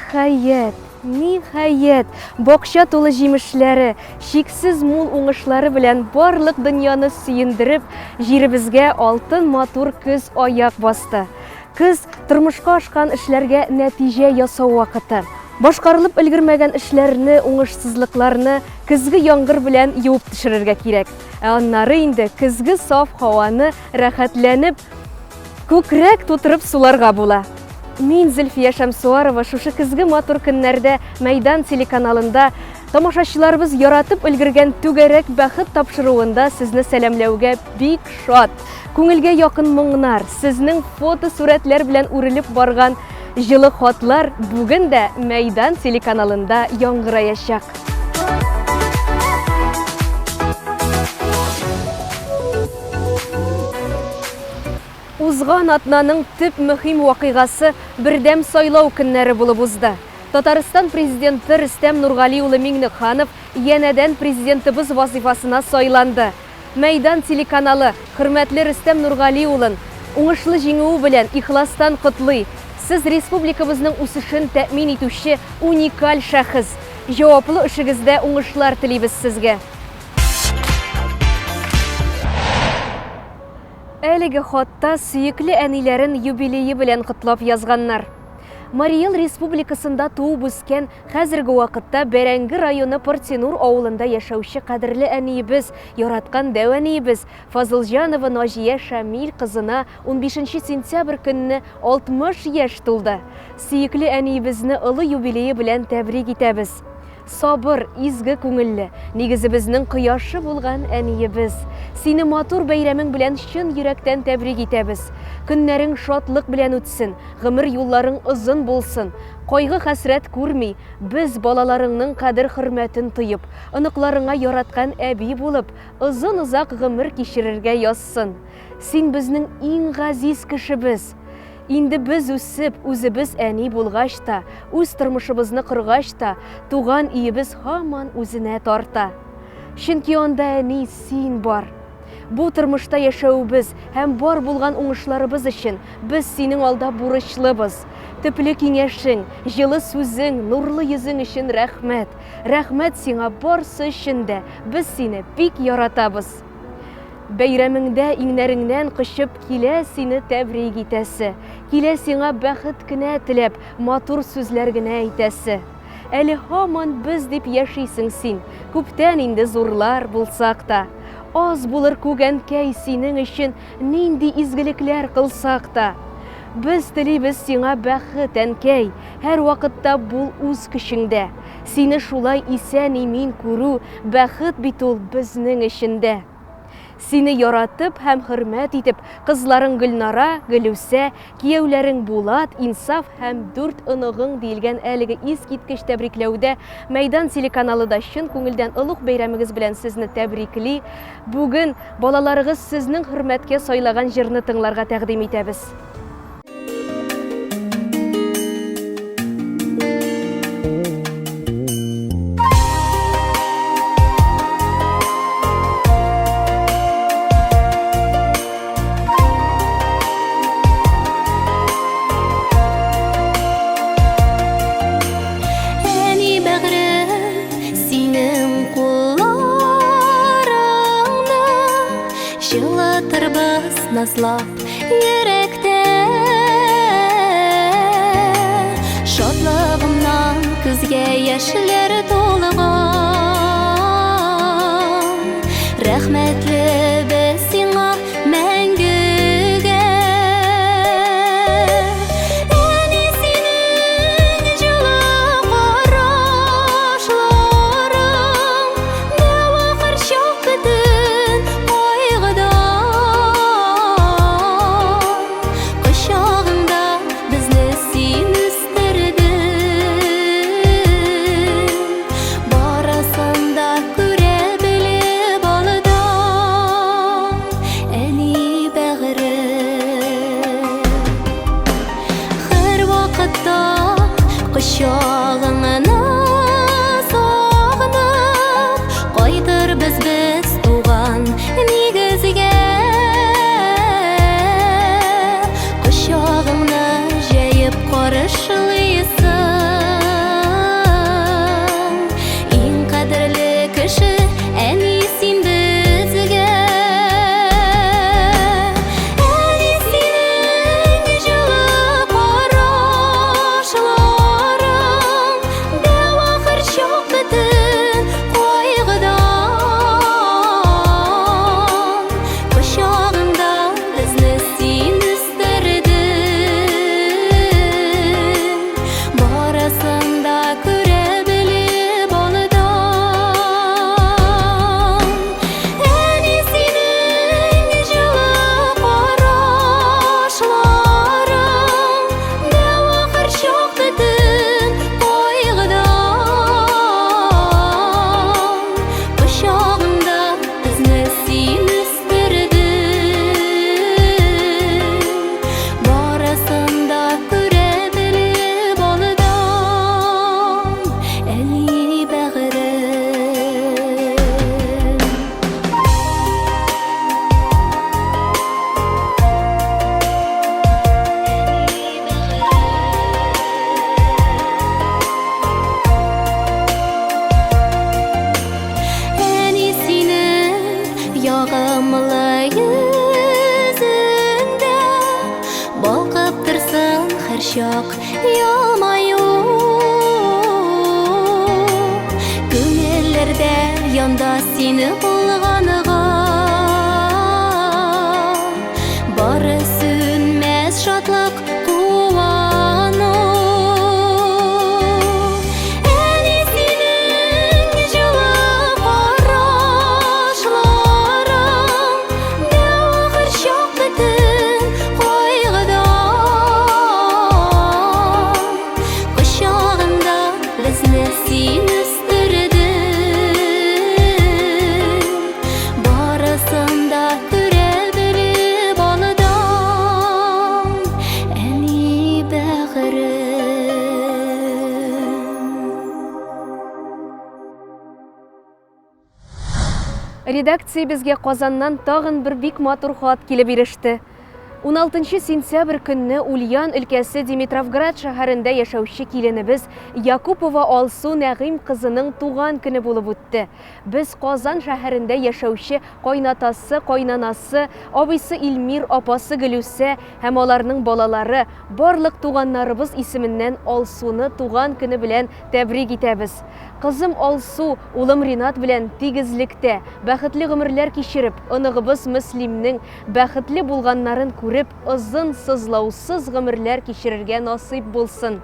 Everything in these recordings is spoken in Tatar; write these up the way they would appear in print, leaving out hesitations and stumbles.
Ниһаять, ниһаять, бакча тулы җимешләре, чиксез мул уңышлары белән барлык дөньяны сөендереп, җиребезгә алтын матур көз аяк басты. Көз, тормышка ашкан эшләргә нәтиҗә ясау вакыты. Башкарылып өлгермәгән эшләрне, уңышсызлыкларны көзге яңгыр белән юып төшерергә кирәк. Ә аннары инде көзге саф һаваны рәхәтләнеп, Күкрәк тутырып суларга була. Мин, Зөлфия Шәмсуарова, шушы көзге матур көннәрдә Мәйдан телеканалында тамашачыларыбыз яратып өлгергән Түгәрәк бәхет тапшыруында сезне сәламләүгә бик шат. Күңелгә якын моңнар, сезнең фотосурәтләр белән үрелеп барган җылы хатлар бүген дә Мәйдан телеканалында яңгыраячак. Узган атнаның төп мөһим вакыйгасы бердәм сайлау көннәре булып узды. Татарстан Президенты Рөстәм Нургали улы Миңнеханов янәдән Президентыбыз вазыйфасына сайланды. Мәйдан телеканалы хөрмәтле Рөстәм Нургали улын уңышлы җиңүе белән ихластан котлый. Сез республикабызның үсешен тәэмин итүче уникаль шәхес. Җаваплы эшегездә уңышлар телибез сезгә. Әлеге хатта сөекле әниләрен юбилее белән котлап язганнар. Марий Эл Республикасында туып үскән, хәзерге вакытта Бәрәңге районы Портинур авылында яшәүче кадерле әниебез, яраткан дәү әниебез Фазылҗанова Наҗия Шамил кызына унбишенче сентябрь көнне 60 яшь тулды. Сөекле әниебезне олы юбилее белән тәбрик итәбез. Сабыр, изге күңелле, нигезебезнең кояшы булган әниебез! Сине матур бәйрәмең белән чын йөрәктән тәбрик итәбез! Көннәрең шатлык белән үтсен, гомер юлларың озын булсын! Кайгы-хәсрәт күрми, без, балаларыңның кадер-хөрмәтен тоеп, оныкларыңа яраткан әби булып, озын-озак гомер кичерергә язсын! Син безнең иң газиз кешебез! Инде без үсеп, үзебез әни булгач та, үз тормышыбызны коргач та, туган өебез һаман үзенә тарта. Чөнки анда, әни, син бар. Бу тормышта яшәвебез һәм бар булган уңышларыбыз өчен без синең алда бурычлыбыз. Төпле киңәшең, җылы сүзең, нурлы йөзең өчен рәхмәт. Рәхмәт сиңа барсы өчен дә, без сине бик яратабыз. Бәйрәмеңдә иңнәреңнән кочып килә сине тәбрик итәсе, килә сиңа бәхет кенә теләп, матур сүзләр генә әйтәсе. Әле һаман без дип яшисең син, күптән инде зурлар булсак та. Аз булыр күк әнкәй синең өчен нинди изгелекләр кылсак та. Без телибез сиңа бәхет, әнкәй, һәрвакытта бул үз көчеңдә. Сине шулай исән-имин күрү Бәхет бит ул безнең өчен дә. Сине яратып һәм хөрмәт итеп, кызларың Гөлнара, Гөлүсә, кияүләрең Булат, Инсаф һәм дүрт оныгың, диелгән әлеге искиткеч тәбрикләүдә Мәйдан телеканалы да чын күңелдән олуг бәйрәмегез белән сезне тәбрикли. Бүген балаларыгыз сезнең хөрмәткә сайлаган җырны тыңларга тәкъдим итәбез. Әни бәгърем, синең кулларыңны җылытырбыз назлап. Йөрәктә шатлыгымнан күзгә яшьләр тулган. Рәхмәтле без сиңа мәңгегә. Әни синең җылы карашларың дәва һәрчак бөтен кайгыдан. Кочагыңда безне син үстердең. Ягымлы йөзеңдә балкып торсын һәрчак елмаю. Күңелләрдә янда сине булганга бары сүнмәс шатлык, куану. Әни, синең җылы карашларың дәва һәрчак бөтен кайгыдан. Кочагында безне син үстердең, барысын да күрә белеп алдан, әни бәгырем. Редакциябезгә Казаннан тагын бер бик матур хат килеп иреште. 16 сентябрь көнне Ульян өлкәсе Димитровград шәһәрендә яшәүче киленебез Якупова Алсу Нәгыйм кызының туган көне булып үтте. Без Казан шәһәрендә яшәүче кайнатасы, кайнанасы, абыйсы Илмир, апасы Гөлүсә һәм аларның балалары, барлык туганнарыбыз исеменнән Алсуны туган көне белән тәбрик итәбез. Кызым Алсу, улым Ринат белән тигезлектә, бәхетле гомерләр кичереп, оныгыбыз Мөслимнең бәхетле булганнарын күреп, озын, сызлаусыз гомерләр кичерергә насыйп булсын.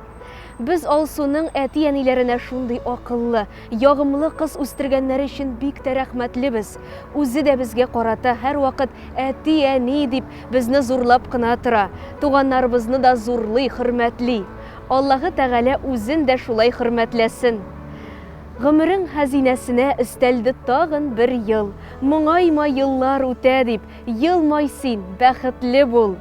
Без Алсуның әти-әниләренә шундый акыллы, ягымлы кыз үстергәннәре өчен бик тә рәхмәтлебез. Үзе дә безгә карата һәрвакыт әти-әни дип, безне зурлап кына тора. Туганнарыбызны да зурлый, хөрмәтли. Аллаһы Тәгалә үзен дә шулай хөрмәтләсен. Гомерең хәзинәсенә өстәлде тагын бер ел. Моңайма еллар үтә дип, елмай син, бәхетле бул.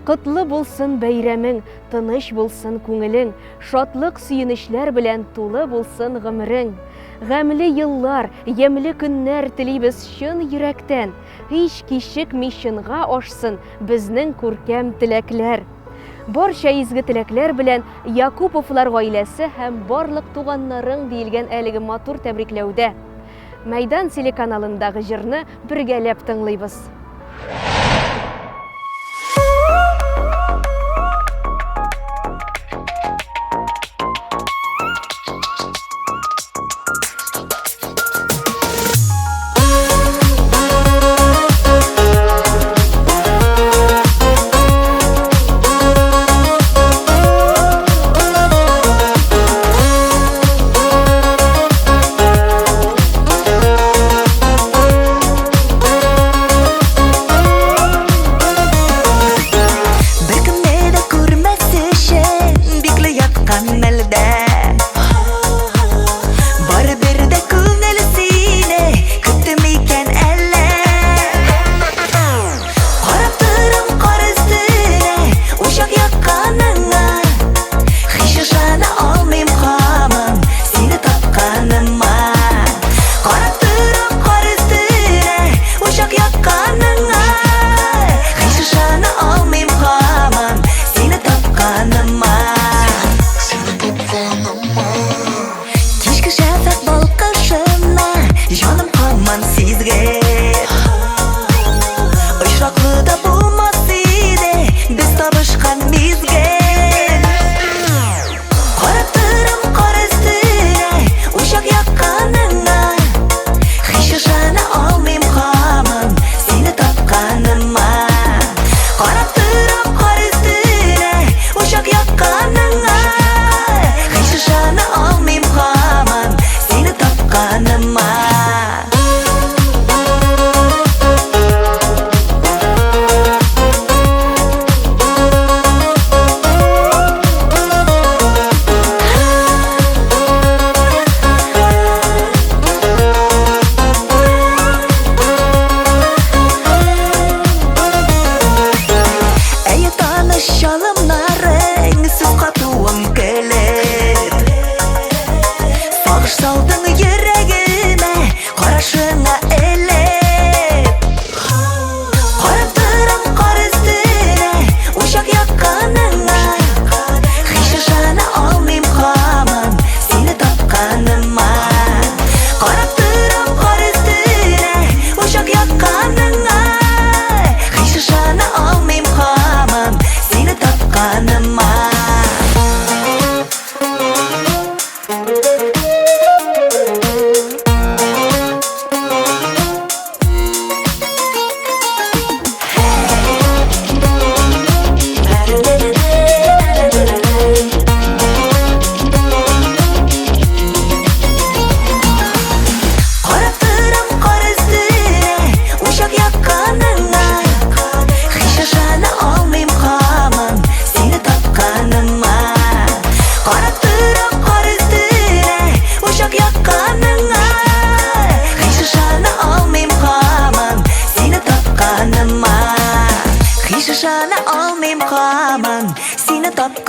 Котлы булсын бәйрәмең, тыныч булсын күңелең, шатлык-сөенечләр белән тулы булсын гомерең. Гамьле еллар, ямьле көннәр телибез чын йөрәктән. Һич кичекми чынга ашсын безнең күркәм теләкләр. Барча изге теләкләр белән Якуповлар гаиләсе һәм барлык туганнарың диелгән әлеге матур тәбрикләүдә. Мәйдан телеканалындагы җырны бергәләп тыңлыйбыз. Беркемне дә күрмәс өчен бикле яткан мәлдә Барыбер дә күңел сине көтте микән әллә? Карап торам кар өстенә, учак якканыңа. Һич ышана алмыйм һаман сине тапканыма. Карап торам кар өстенә, учак якканыңа. Һич ышана алмыйм һаман сине тапканыма. Кичке шәфәкъ балкышына җаным һаман сизгер. Очраклы да булмас иде без табышкан мизгел. Карап торам кар өстенә, учак якканыңа. Һич ышана алмыйм һаман сине тапканыма. Карап торам кар өстенә, учак якканыңа. Һич ышана алмыйм һаман сине тапканыма. Әй, таныш чалымнарың, сүз катуым көлеп. Сагыш салдың йөрәгемә, карашыңа элеп. Карап торам кар өстенә, учак якканыңа. Һич ышана алмыйм һаман сине тапканыма. Карап торам кар өстенә, учак якканыңа.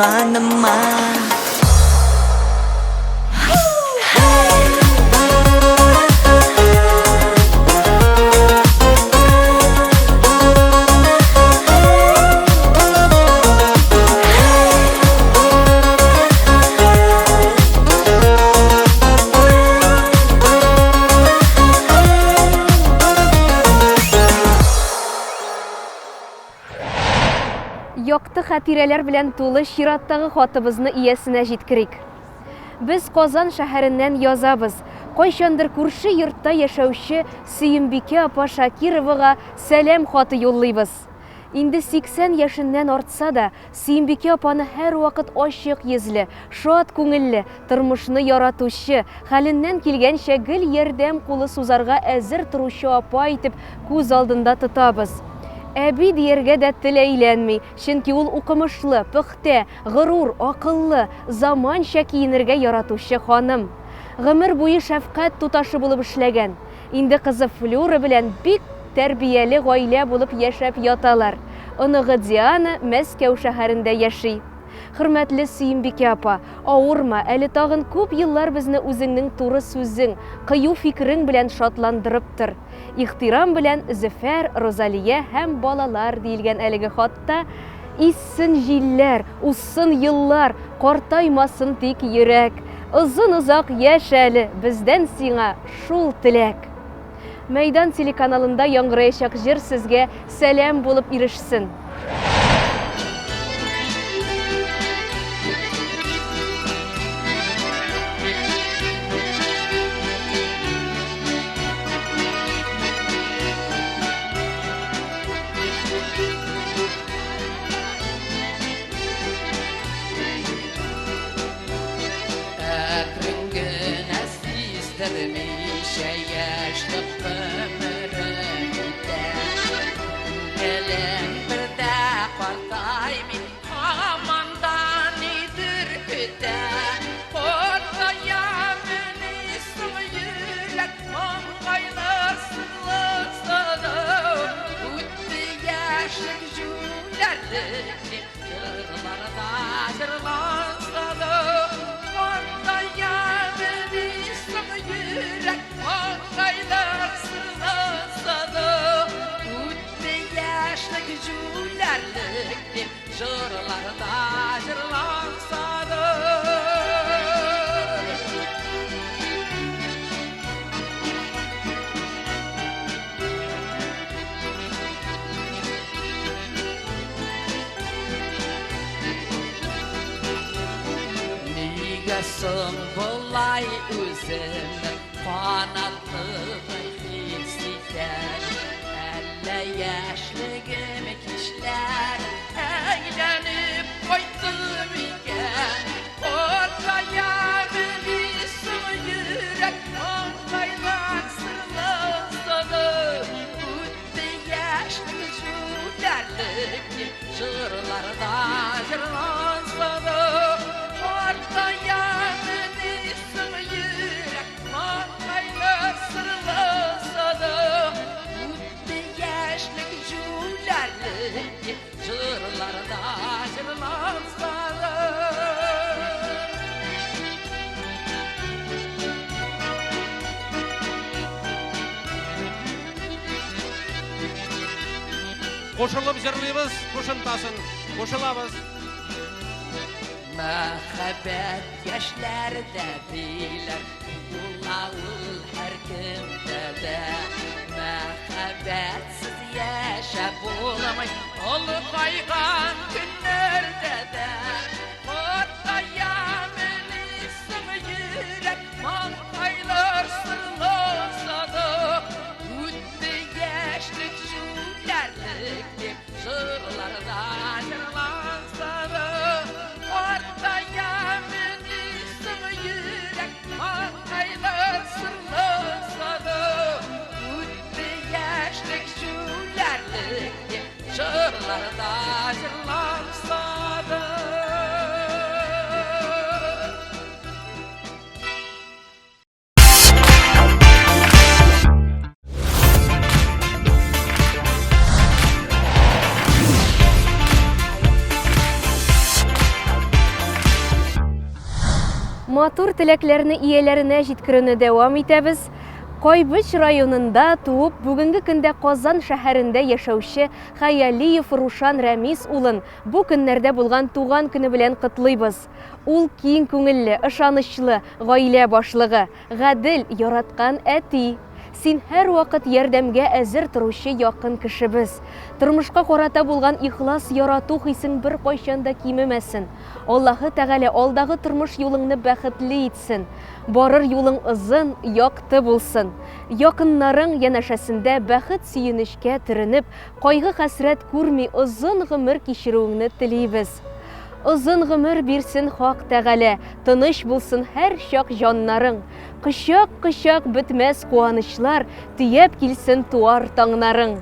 каныма. Якты хатирәләр белән тулы чираттагы хатыбызны иясенә җиткерик. Без Казан шәһәреннән язабыз. Кайчандыр күрше йортта яшәүче Сөембикә апа Шакировага сәлам хаты юллыйбыз. Инде 80 яшеннән артса да, Сөембикә апаны һәрвакыт ачык йөзле, шат күңелле, тормышны яратучы, хәленнән килгәнчә гел ярдәм кулы сузарга әзер торучы апа итеп күз алдында тотабыз. Әби дияргә дә тел әйләнми, чөнки ул укымышлы, пөхтә, горур, акыллы, заманча киенергә яратучы ханым. Гомер буе шәфкать туташы булып эшләгән. Инде кызы Флюра белән бик тәрбияле гаилә булып яшәп яталар. Оныгы Диана Мәскәү шәһәрендә яши. Хөрмәтле Сөембикә апа, авырма, әле тагын күп еллар безне үзеңнең туры сүзең, кыю фикерең белән шатландырып тор. Ихтирам белән Зөфәр, Розалия һәм балалар, диелгән әлеге хатта. Иссен җилләр, узсын еллар, картаймасын тик йөрәк. Озын-озак яшә әле, бездән сиңа шул теләк. Мәйдан телеканалында яңгыраячак җыр сезгә сәлам булып ирешсен. Әкрен генә сиздермичә яшьлек гомерем үтә. Күңелем бер дә картаймый, һаман да нидер көтә. Картаямыни соң йөрәк, маңгайлар сызланса да, үтте яшьлек җүләрлек дип җырларда җырланса да, картаямыни соң йөрәк, маңгайлар сызланса да, үтте яшьлек җүләрлек дип җырларда җырланса да. Нигә соң болай үземне канатлыдай хис итәм? Әллә яшьлегем кичләр әйләнеп кайтты микән? Картаямыни соң йөрәк, маңгайлар сырланса да, үтте яшьлек җүләрлек дип җырларда җырланса да, картаямыни соң йөрәк, маңгайлар сырланса да, үтте яшьлек җүләрлек дип җырларда җырланса да. Кушылып җырлыйбыз кушымтасын. Кушылабыз. Мәхәббәт яшьләрдә диләр, була ул һәркемдә дә. Мәхәббәтсез яшәп булмый, олыгайган көннәрдә дә. Картаямыни соң йөрәк, маңгайлар сырланса да, үтте яшьлек җүләрлек дип җырларда җырланса да, картаямыни соң йөрәк, маңгайлар сырланса да, үтте яшьлек җүләрлек дип җырларда җырланса да. Матур теләкләрне ияләренә җиткерүне дәвам итәбез. Кайбыч районында туып, бүгенге көндә Казан шәһәрендә яшәүче Хәялиев Рушан Рәмис улын бу көннәрдә булган туган көне белән котлыйбыз. Ул киң күңелле, ышанычлы, гаилә башлыгы, гадел, яраткан әти. Син һәрвакыт ярдәмгә әзер торучы якын кешебез. Тормышка карата булган ихлас ярату хисең беркайчан да кимемәсен. Аллаһы Тәгалә алдагы тормыш юлыңны бәхетле итсен. Барыр юлың озын, якты булсын. Якыннарың янәшәсендә бәхет-сөенечкә төренеп, кайгы-хәсрәт күрми озын гомер кичерүеңне телибез. Озын гомер бирсен Хак Тәгалә, тыныч булсын һәрчак җаннарың. Кочак-кочак бетмәс куанычлар төяп килсен туар таңнарың.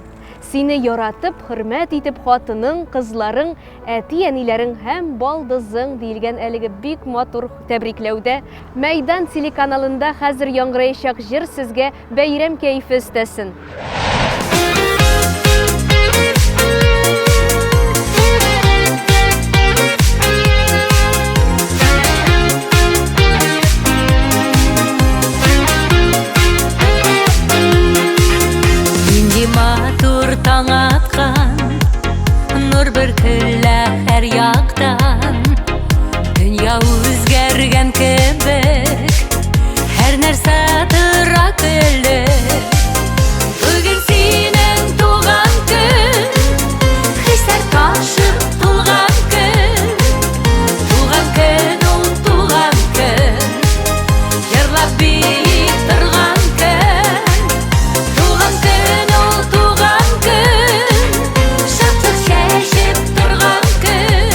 Сине яратып, хөрмәт итеп хатының, кызларың, әти-әниләрең һәм балдызың, диелгән әлеге бик матур тәбрикләүдә. Мәйдан телеканалында хәзер яңгыраячак җыр сезгә бәйрәм кәефе өстәсен. Нинди матур таң аткан, нур бөркелә һәр яктан. Дөнья үзгәргән кебек, һәр нәрсә тора көлеп. Бүген синең туган көн, хисләр ташып тулган көн. Туган көн ул туган көн, җырлап бии торган көн. Туган көн ул туган көн, шатлык чәчеп торган көн.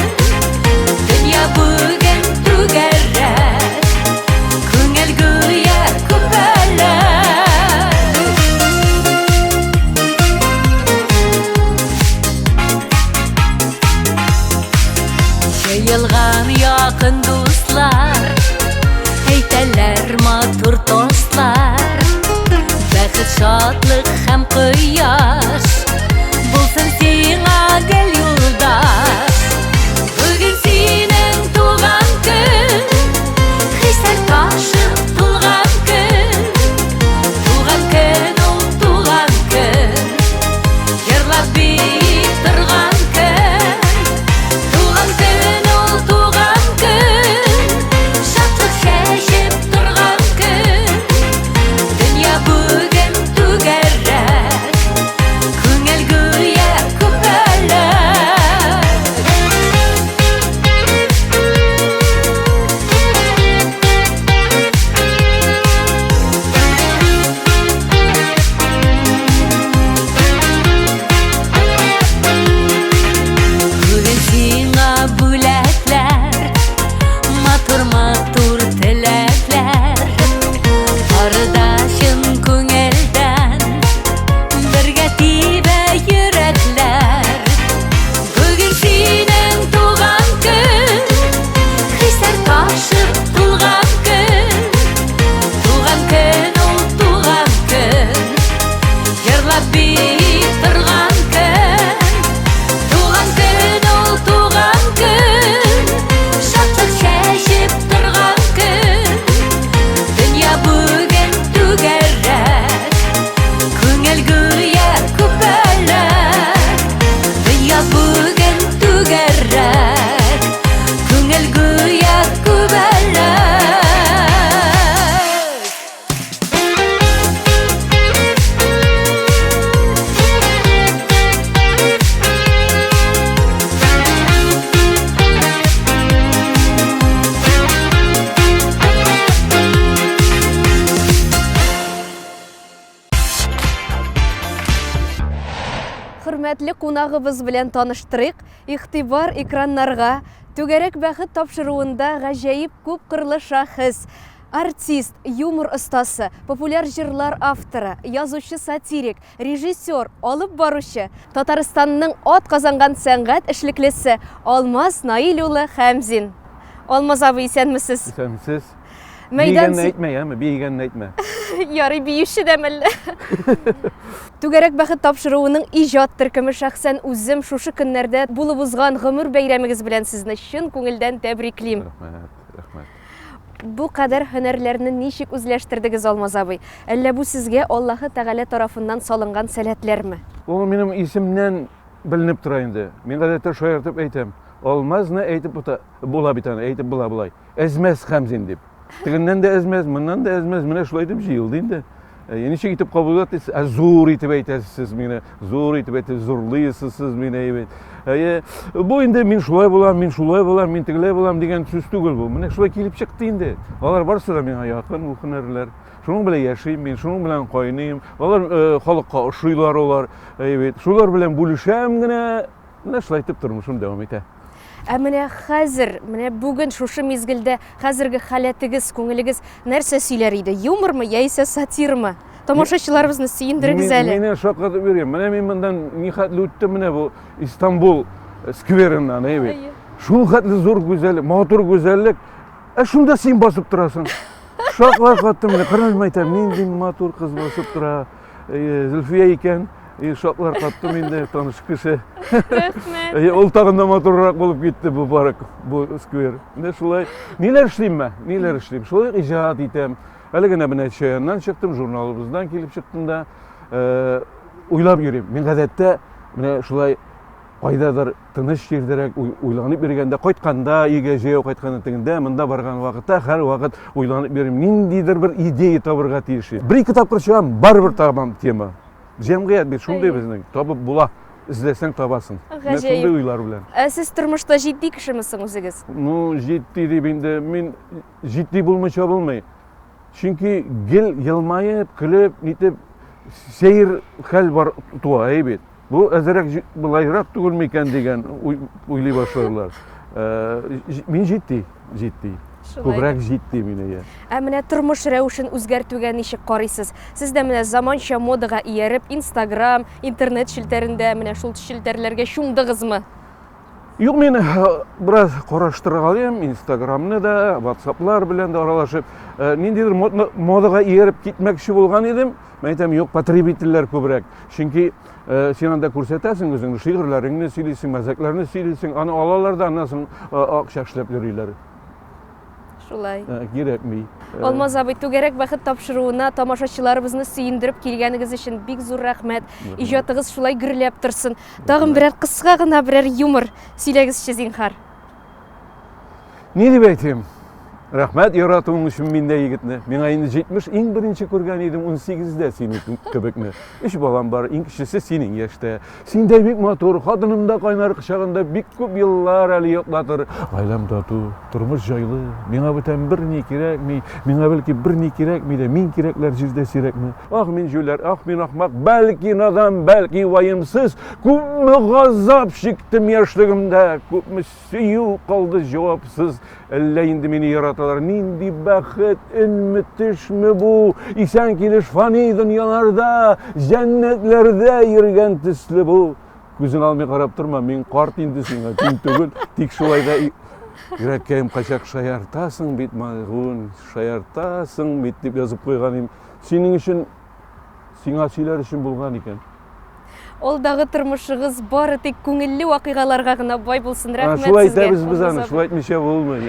Дөнья бүген түгәрәк, күңел гүя күбәләк. Җыелган якын дуслар, әйтәләр матур тостлар. Бәхет, шатлык һәм кояш булсын сиңа гел юлдаш. Бүген синең туган көн, хисләр ташып тулган көн. Туган көн ул туган көн, җырлап бии торган көн. Туган көн ул туган көн, шатлык чәчеп торган көн. Дөнья бүген түгәрәк, күңел гүя күбәләк. Бүген сиңа бүләкләр, матур-матур теләкләр. Барда чын күңелдән бергә тибә йөрәкләр. Бүген синең туган көн, хисләр ташып тулган көн. Туган көн ул туган көн, җырлап бии торган көн. Туган көн ул туган көн, шатлык чәчеп торган көн. Дөнья бүген түгәрәк, күңел гүя күбәләк. Дөнья бүген түгәрәк, күңел гүя күбәләк. Хөрмәтле кунагыбыз белән таныштырыйк. Игътибар экраннарга. Түгәрәк бәхет тапшыруында гаҗәеп күпкырлы шәхес, артист, юмор остасы, популяр җырлар авторы, язучы-сатирик, режиссер, алып баручы, Татарстанның атказанган сәнгать эшлеклесе Алмаз Наил улы Хәмзин. Алмаз абый, исәнмесез? Исәнмесез. Мәйдан Биегәнне әйтмә, яме, биегәнне әйтмә. Ярый, биюче дә мәллә. Түгәрәк бәхет тапшыруының иҗат төркеме шәхсән үзем шушы көннәрдә булып узган гомер бәйрәмегез белән сезне чын күңелдән тәбриклим. Рәхмәт, рәхмәт. Бу кадәр һөнәрләрне ничек үзләштердегез, Алмаз абый? Әллә бу сезгә Аллаһы Тәгалә тарафыннан салынган сәләтләрме? Ул минем исемнән беленеп тора инде. Мин гадәттә шаяртып әйтәм. Алмазны әйтеп була бит аны, әйтеп була болай. Әзмәс Хәмзин дип. Тегеннән дә әзмәс, моннан да әзмәс, менә шулай итеп җыелды инде. Э, ничек итеп кабул итәсез? Ә зур итеп әйтәсез сез мине, зур итеп әйтәсез, зурлыйсыз сез мине әйбәт. Әйе, бу инде мин шулай булам, мин шулай булам, мин тегеләй булам дигән сүз түгел бу. Менә шулай килеп чыкты инде. Алар барысы да миңа якын ул һөнәрләр. Шуның белән яшим мин, шуның белән кайныйм. Алар э, халыкка ошыйлар алар. Әйбәт. Шулар белән бүлешәм генә. Менә шулай итеп тормышым дәвам итә. Ә менә хәзер, менә бүген шушы мизгелдә хәзерге халәтегез, күңелегез нәрсә сөйләр иде? Юмормы яисә сатирмы? Тамашачыларыбызны сөендерегез әле. Мине шаккатып йөрим. Менә мин моннан нихәтле үттем менә бу Истанбул скверыннан, әйе бит. Шул хәтле зур гүзәллек, матур гүзәллек. Ә шунда син басып торасың. Шаклар каттым, менә карап әйтәм, нинди матур кыз басып тора. Зөлфия икән. И шаклар каттым инде, таныш кеше. Рәхмәт. Ул тагын да матуррак булып китте бу парк, бу сквер. Менә шулай. Ниләр эшлимме? Ниләр эшлим? Шулай ук иҗат итәм. Әле генә менә Чаяннан чыктым, журналыбыздан килеп чыктым да, уйлап йөрим. Мин гадәттә менә шулай кайдадыр тыныч җирдәрәк уйланып йөргәндә, кайтканда, өйгә җәяү кайтканда тегендә, монда барган вакытта һәрвакыт уйланып йөрим. Ниндидер бер идея табырга тиеш. Бер-ике тапкыр чыгам, барыбер табам тема. Җәмгыять бит шундый безнең, табып була. Эзләсәң табасың. Менә шундый уйлар белән. Ә сез тормышта җитди кешеме соң үзегез? Ну, җитди дип инде мин җитди булмыйча булмый. Чөнки гел елмаеп, көлеп, нитеп сәер хәл бар туа, әй бит. Бу әзерәк былайрак түгел микән дигән уйлый башларлар. Э, мин җитди, җитди. Күбрәк җитди мин әйе. Ә менә тормыш рәвешен үзгәртүгә ничек карыйсыз? Сез дә менә заманча модага ияреп, Инстаграм, интернет челтәрендә менә шул челтәрләргә чумдыгызмы? Юк, мин э, бераз караштыргалыйм, Инстаграмны да, Ватсаплар белән дә аралашып, э, ниндидер модага ияреп китмәкче булган идем. Мин әйтәм, юк, потребительләр күбрәк. Чөнки э, син анда күрсәтәсең үзеңне, шигырьләреңне сөйлисең, мәзәкләрне сөйлисең, аны алалар да аннан соң э, акча эшләп йөриләр. Шулай. Э, кирәкми. Алмаз абый, түгәрәк бәхет тапшыруына тамашачыларыбызны сөендереп килгәнегез өчен бик зур рәхмәт. Иҗатыгыз шулай гөрләп торсын. Тагын берәр кыска гына берәр юмор сөйләгезче, зинһар. Ни дип әйтим? Рәхмәт яратуың өчен миндә егетне. Миңа инде 70, иң беренче күргән идем 18-дә сине кебекне. Өч балам бар, иң кечесе синең яшьтә. Син дә бик матур, хатыным да кайнар кочагында бик күп еллар әле йоклатыр. Гаиләм тату, тормыш җайлы. Миңа бүтән берни кирәкми. Миңа бәлки берни кирәкми дә, мин кирәкләр җирдә сирәкме? Ах, мин җүләр, ах, мин ахмак, бәлки надан, бәлки ваемсыз. Күпме газап чиктем яшьлегемдә, күпме Сөю калды җавапсыз, әллә инде мине яраталар. Нинди бәхет, өнме, төшме бу? Исән килеш фани дөньяларда, җәннәтләрдә йөргән төсле бу. Күзең алмый карап торма, мин карт инде сиңа, тиң түгел. Тик шулай да йөрәккәем кайчак шаяртасың бит, мәлгун, шаяртасың бит дип язып куйган идем. Синең өчен, сиңа сөйләр өчен булган икән. Алдагы тормышыгыз бары тик күңелле вакыйгаларга гына бай булсын. Рәхмәт сезгә. Шулай итәбез без аны, шулай итмичә булмый.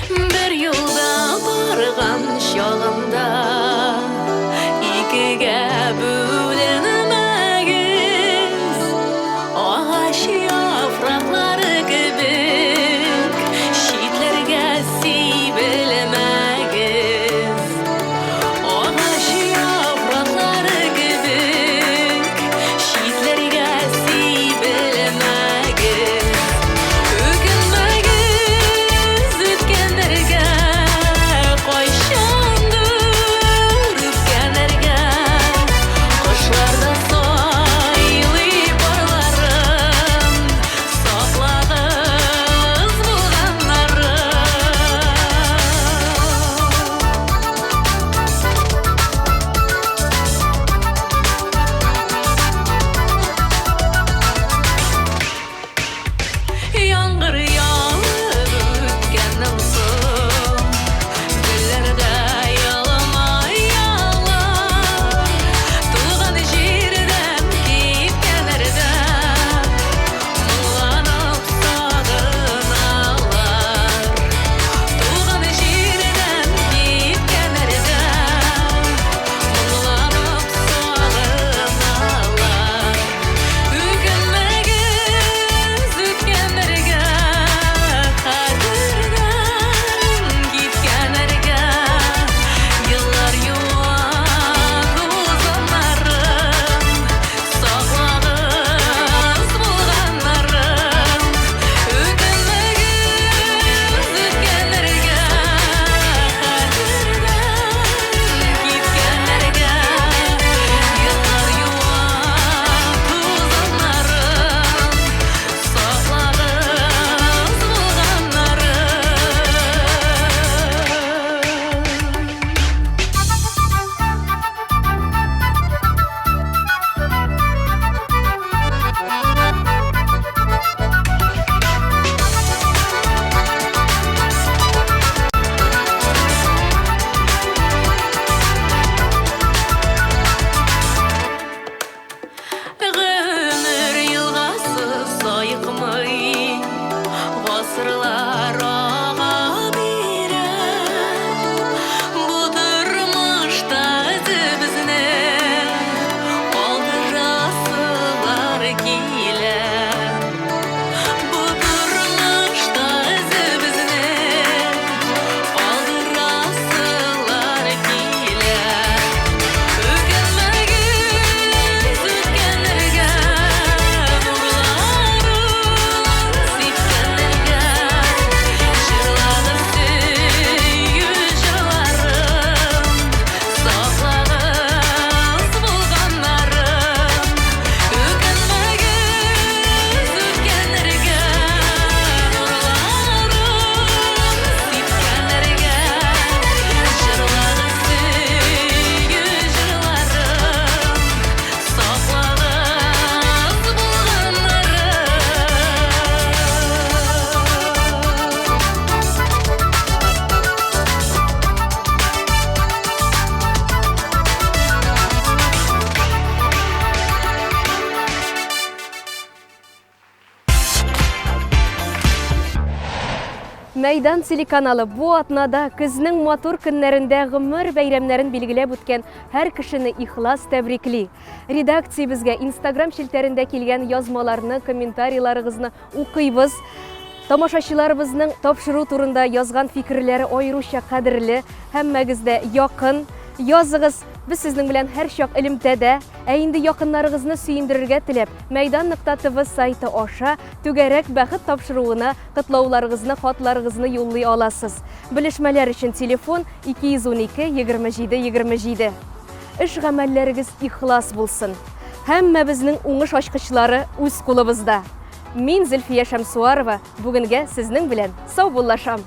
Бер юлда барган чагында икегә бүленмәгез. Агач Мәйдан телеканалы бу атнада көзнең матур көннәрендә гомер бәйрәмнәрен билгеләп үткән һәр кешене ихлас тәбрикли. Редакциябезгә Инстаграм челтәрендә килгән язмаларны, комментарийларыгызны укыйбыз. Тамашачыларыбызның тапшыру турында язган фикерләре аеруча кадерле, һәммәгез дә якын. Языгыз, без сезнең белән һәрчак элемтәдә. Ә инде якыннарыгызны сөендерергә теләп, Мәйдан нокта ТВ сайты аша Түгәрәк бәхет тапшыруына котлауларыгызны, хатларыгызны юллый аласыз. Белешмәләр өчен телефон 212 27 27. Эш-гамәлләрегез ихлас булсын. Һәммәбезнең уңыш ачкычлары үз кулыбызда. Мин, Зөлфия Шәмсуарова, бүгенгә сезнең белән саубуллашам.